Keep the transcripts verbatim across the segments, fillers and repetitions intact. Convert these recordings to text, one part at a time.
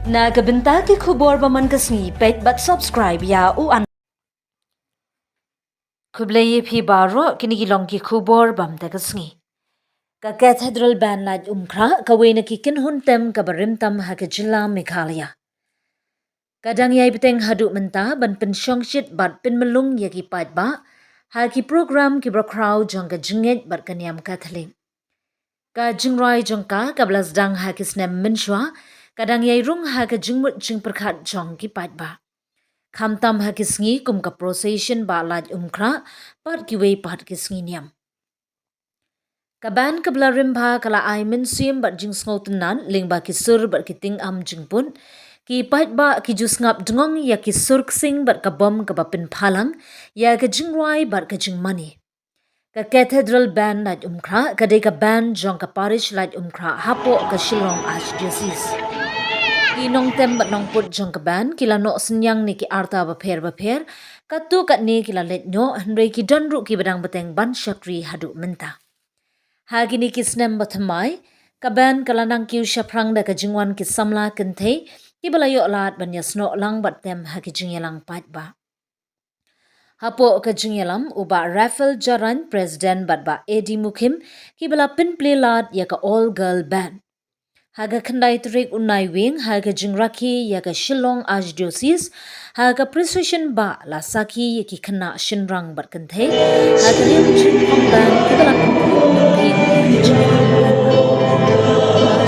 Na ka bynta ki khubor ba man ka sngi, peit bad subscribe ïa u an. Khublei ïa phi baroh, kine ki long ki khubor ba mynta ka sngi. Ka Cathedral Band Laitumkhrah, kawei na ki kynhun tem kaba rim tam ha ka jylla Meghalaya. Ka dang ïai bteng haduh mynta ban pynshongshit bad pynmlung ïa ki paidbah ha ki program kiba khraw jong ka jingngeit bad ka niam Katholik. Ka jingrwai jong ka, kaba la sdang ha ki snem mynshuwa, ka dang ïai rung ha ka jingmut jingpyrkhat jong ki paidbah, khamtam ha ki sngi kum ka procession Bah Laitumkhrah bad kiwei pat ki sngi niam. Ka band kaba la rim bha ka la ai mynsiem bad jingsngewtynnat lyngba ki sur bad ki tyngam jingput. Ki paidbah ki ju sngap dngong ïa ki sur ksing bad ka bom kaba pynphalang ïa ka jingrwai bad ka jingmane. Ka Cathedral Band Laitumkhrah ka dei ka band jong ka parish Laitumkhrah hapoh ka Shillong Archdiocese. Ki nongtem bad nongput jong ka band ki la noh synñiang na ki arta bapher bapher, katto katne ki la leit noh, hynrei ki don ruh kiba dang bteng ban shakri haduh mynta. Ha kine ki snem bathymmai, ka band ka la nang kiew shaphrang da ka jingwan ki samla kynthei kiba la ïoh lad ban ïasnoh lang bad tem ha ki jingïalang paidbah. Hapoh ka jingïalam, u Bah Raphael Jarain, President, bad Bah Eddie Mukhim, kiba la pynplie lad ïa ka All Girl Band. Ha ka khyndai tarik u Naiwieng, ha ka jingrakhe ïa ka Shillong Archdiocese, ha ka procession bah la sakhi ïa ki khynnah shynrang bad kynthei ha ka riam jingpang band kiba la pynplie ïa ka jingïalang.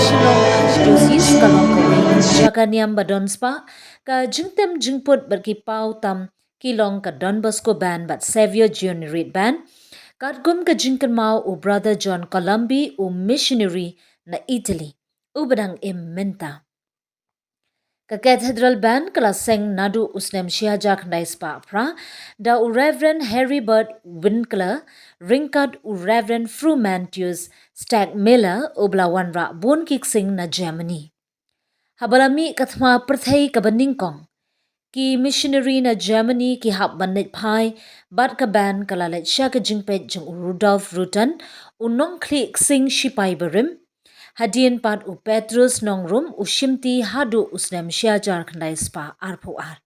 Shillong Archdiocese ka long kawei na ki jaka niam ba don spah, ka jingtem jingput bad ki paw tam ki long ka Don Bosco Band bad Saviour Juniorate Band, katkum ka jingkynmaw u Brother John Columbi, u missionary na Italy, uba dang im mynta. Ka Cathedral Band ka la seng naduh u snem shihajar khyndai spah phra da u Reverend Heribert Winkler ryngkat u Reverend Frumentius Stagmiller, uba la wanrah bun ki ksing na Germany. Haba la mih ka thma pyrthei kaba nyngkong, ki missionary na Germany ki hap ban leit phai bad ka band ka la leit sha ka jingpeit jong u Rudolf Rutan, u nongkhlieh ksing shipai barim. Hadien pat u Petrus Nongrum, u shimti haduh u snem shihajar khyndai spah arphew ar.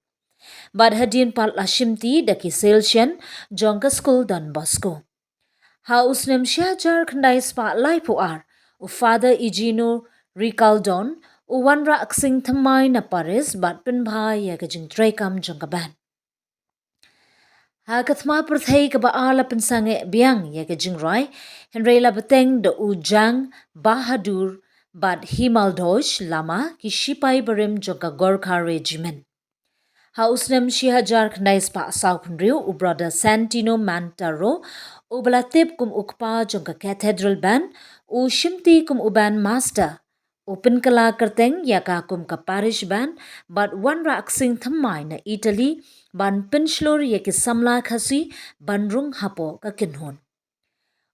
Bad hadien pat la shimti da ki Salesian jong ka skul Don Bosco. Ha u snem shihajar khyndai spah laiphew ar, u Father Eugenio Ricaldon u wanrah ksing thymmai na Paris bad pynbha ïa ka jingtreikam jong ka band. Ha ka thma pyrthei kaba ar la pynsangeh biang ïa ka jingrwai, hynrei la bteng da u Jang Bahadur bad Himaldosh Lama, ki shipai barim jong ka Gorkha Regiment. Ha u snem shihajar khyndai spah sawphew hynriew, u Brother Santino Mantaro, uba la tip kum u kpa jong ka Cathedral Band, u shimti kum u band master, u pynkylla kyrteng ïa ka kum ka parish band bad wanrah ksing thymmai na Italy ban pynshlur ïa ki samla Khasi ban rung hapoh ka kynhun.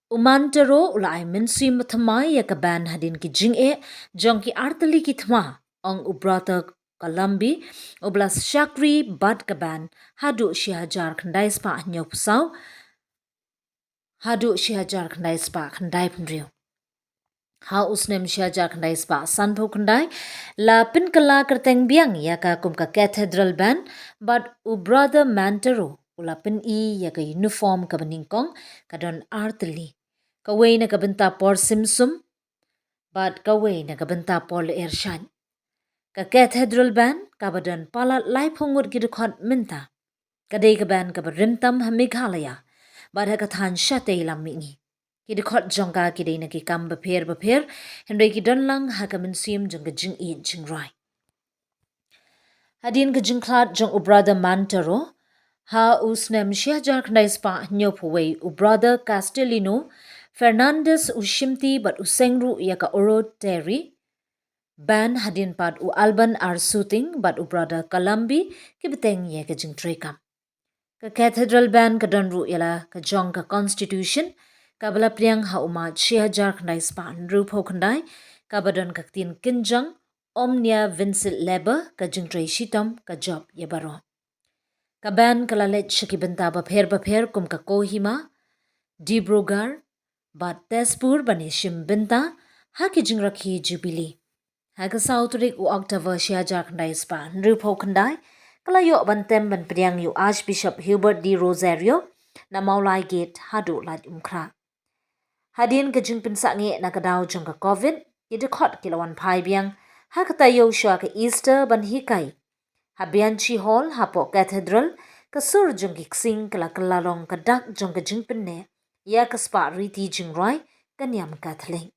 U Mantaro u la ai mynsiem thymmai ïa ka band hadien ki jingeh jong ki artylli ki thma, ong u Brother Columbi, uba la shakri bad ka band haduh shihajar khyndai spah hynñiewphew saw haduh shihajar khyndai spah khyndai phew hynriew. Ha u snem shihajar khyndai spah sanphew khyndai, la pynkylla kyrteng biang ïa ka kum ka Cathedral Band, bad u Brother Mantaro u la pyni ïa ka uniform kaba nyngkong, ka don artylli. Kawei na ka bynta por simsum, bad kawei na ka bynta por lyer shaiñ. Ka Cathedral Band, kaba don palat laiphew ngut ki dkhot mynta, ka dei ka band kaba rim tam ha Meghalaya bad ha ka thaiñ shatei lam mihngi. Ki dkhot jong ka ki dei na ki kam bapher bapher, hynrei ki don lang ha ka mynsiem jong ka jingïeit jingrwai. Hadien ka jingkhlad jong u Brother Mantaro, ha u snem shihajar khyndai spah hynñiewphew wei, u Brother Castellino Fernandez u shimti bad u seng ruh ïa ka Oro Terry Band, hadien pat u Alban R. Suting bad u Brother Columbi ki bteng ïa ka jingtreikam. Ka Cathedral Band ka don ruh ïa la ka jong ka Constitution, kaba la pdiang ha u March shihajar khyndai spah hynriewphew khyndai, kaba don ka ktien kynjang Omnia Vincit Labor, ka jingtrei shitom ka jop ïa baroh. Ka band ka la leit sha ki bynta bapher bapher kum ka Kohima, Dibrugarh, bad Tezpur ban ïashim bynta ha ki jingrakhe Jubilee. Ha ka saw tarik u October shi hajar khyndai spah hynriewphew khyndai, ka la ïoh ban tem ban pdiang ïa u Archbishop Hubert D'Rosario na Mawlai Gate haduh Laitumkhrah. Hadien ka jingpynsangeh na ka daw jong ka Covid, ki dkhot ki la wan phai biang ha ka taïew shuwa ka Easter ban hikai ha Bianchi Hall hapoh Cathedral. Ka sur jong ki ksing ka la kylla long ka dak jong ka jingpynneh ïa ka spah riti jingrwai ka niam Katholik.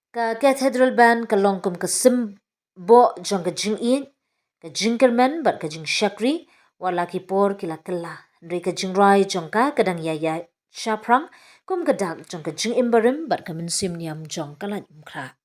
Ka Cathedral Band ka long kum ka symboh jong ka jingïeit, ka jingkyrmen bad ka jingshakri. Wat la ki por ki la kylla, hynrei ka jingrwai jong ka ka dang ïaid shaphrang kum ka dak jong ka jingim barim bad ka mynsiem niam jong ka Laitumkhrah.